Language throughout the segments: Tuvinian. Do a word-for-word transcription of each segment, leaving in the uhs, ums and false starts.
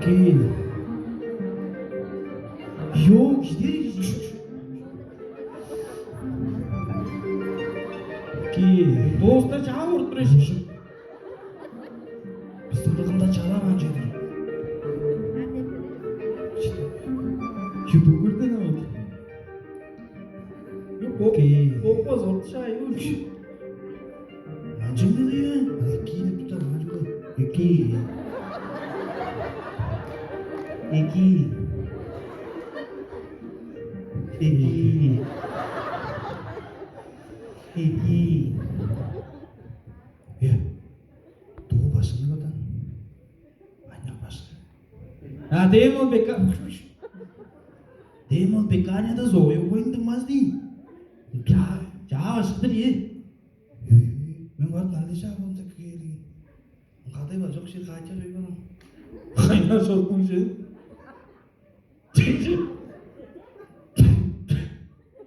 Ки. Йоо, кижи. Ки. Доста чаа уруп тур эшик. Бистиң кырында чалап анча-дыр. Чүдүгүрден ават. Ки. Бокпас, ортуша айыл. Анчыгы дыя. Эки деп тудар, анчыгы. Эки. Эки. Эки. Эки. Э, дуу башкыны кадан. Аняк башкы. А, дем ол бека-, дем ол бекарияда зоюг боюн дыңмас дейн. Чаа, чаа башкыдыр, е. Э, мен барып, налдежа болза киирин. Кадай бар, чок шир кача жой барам. Кайнар шоркун же.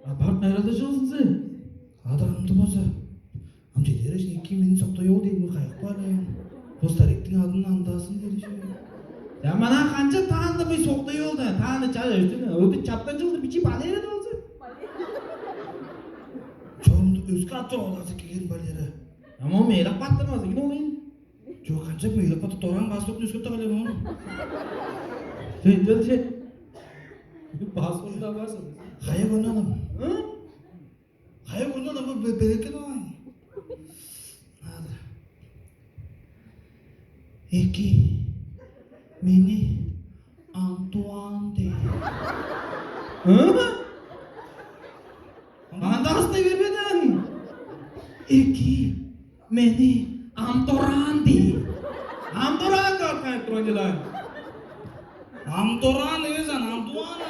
А барт найралдажывызын сен? Адыр амды болза, ам чедер эжин эки мени соктай ол дейм, кайык бар аан. Бо стариктиң адын андаасын дээш. Я мана канча таанда бый соктай ол да, таанда чар өстүн, оду чаптан чылды бичи балера да болза. Чоруңду өске ат чок оларсы киген балера. Ама ол мейлак баттырмазы кин ол ийин. Чок, канчап мейлак баттыр, дораан паспортун өскөртүп алган ону. Сен чел че. Паспортун албаасың. Кая көрнү алам? Ы? Кая көрнү алам, бу бе-, белекке давай. Надо. Эки. Мени Антуан дээр. Ы? Андаас дей бербеден. Эки, мени Амдораан дээр. Амдораан каапкан турган чылаан. Амдораан эвес, ан Амдуан ам.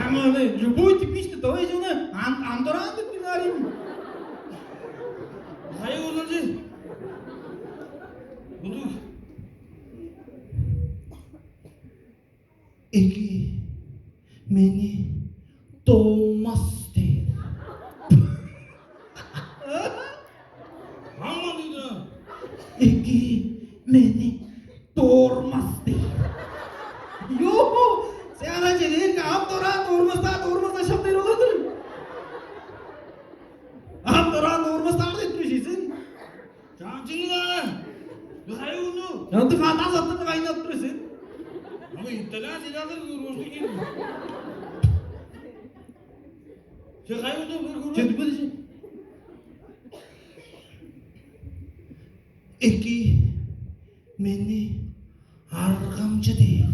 Ама аны любой типичный давай же уну Ам-, Амдораан деп билаарым. Кайы болзун же? Буду. Эки, мени Томас дээр. Аңмадыйда. Эки, мени Тормас дээр. Йоо, сен ана чедеринге ам дораан Тормас-даа, Тормас ашап дээр болар-дыр. Ам дораан Тормас-даа деп тур сен. Чаанчыңга, бир кайы уну? Янды кандаа саттырны кайнап тур сен? Ама итальян сериалдар көргөстү киин. Сен кайы уну бир көргөстү? Чедип келиши. Эки, мени аргамчы дээр.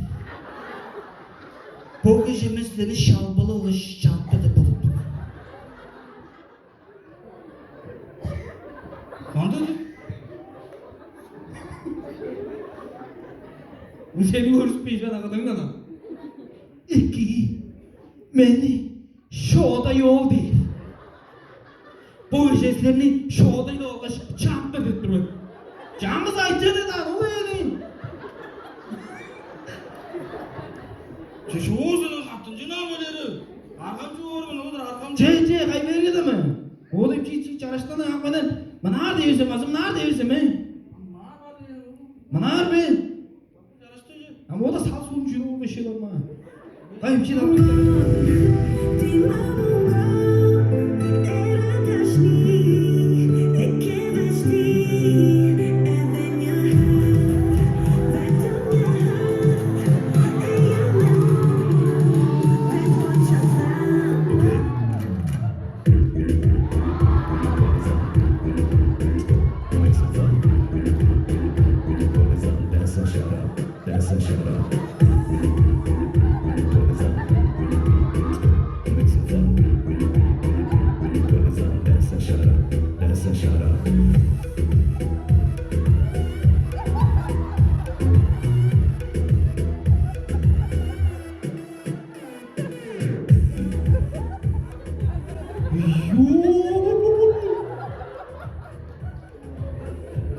Бо кежи мен силерни шалбылы улус чаапты деп бодуп тур мен. Кандыг? Сени көрүспейн чанагыдыңдан. Эки, мени шоодай ол дээр. Бо эжеслерни шоодайлап алгаш, чаамдыр деп тур мен. Чаңгыс айтчаны-даа ол эвелейн. Че, шоозунуң каттынчына белери. Аргамчы боорун олар аргамчы. Че, че, кай берге деме. Ол эки чи чараштан аңганы мынаар девизем, азы мынаар девизем, э? Мынаар бе? А мода салсуун чүрүп бешел ама. Кайым чыдап.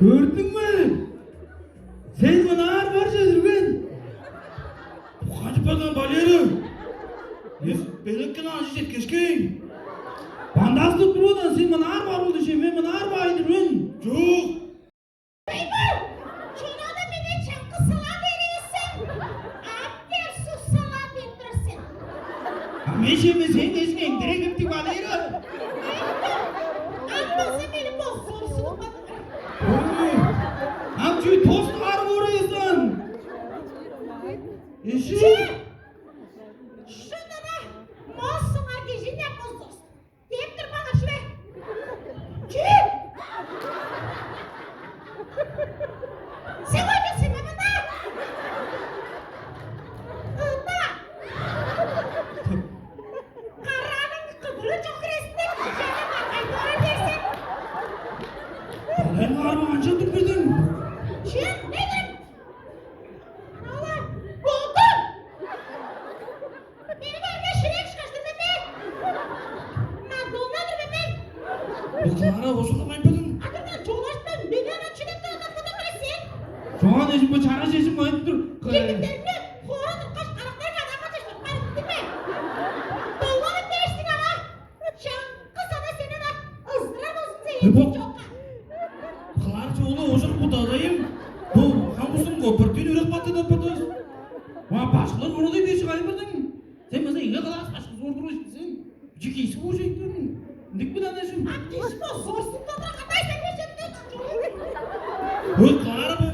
Көрдүң бе? Сен мынаар бар чедирген. Букажып барган балеры. Эс белеккен ажы четкешкей. Бандастып туруудан сен мынаар бар болду че, мен мынаар баайдыр мен. Чук. Чонада менен чаңгы сыла бериңиз сен. А Чеме сен эжиң эңдере киптиг, Валера. Ам болза мени бо сорсунуп каптар. Ой, ам чүү тостугаар орайыздан? Эжи. Че! Шынында-даа, мосуңар кижи не болзувус? Деп турбаңар, шүле. Чүү? Сен ойнуп сен мында? Ында. Карааның кыдыры чок хирезинде кижээде баргай боор дээрзен. Мен аарым анча тур бердим. Чү, не дем? Ала, болду. Мени көргеш, ширек ышкаш тур мен бе? Мадонна тур мен бе? Бо Клара озугап айтпадың? Атырдан чугулаштан мени ана чүдеп турган кыдыр сен. Чоон эжим, бо чараш эжим айтып тур. Кимдерни хора тургаш, карактар кадамга чыштырып барып тур бе? Долларын дээштиң ала. Чаңгыс ана сени-даа ызыра болзун. Э, бо сен чокка. Кылаар чоолу ожур бу дадайым. Бо хамбызын го бирден үреп катты деп бардывыс. Ма башкылар урудай дээш кайын бардың. Сен маса ийи кылаас башкызы ордуруп ишти сен. Чү кийиси буу чейттиң? Ындык бир ана шын. А киш бо сорсун тадыра кандай сен бешен деп. Ой, кара бу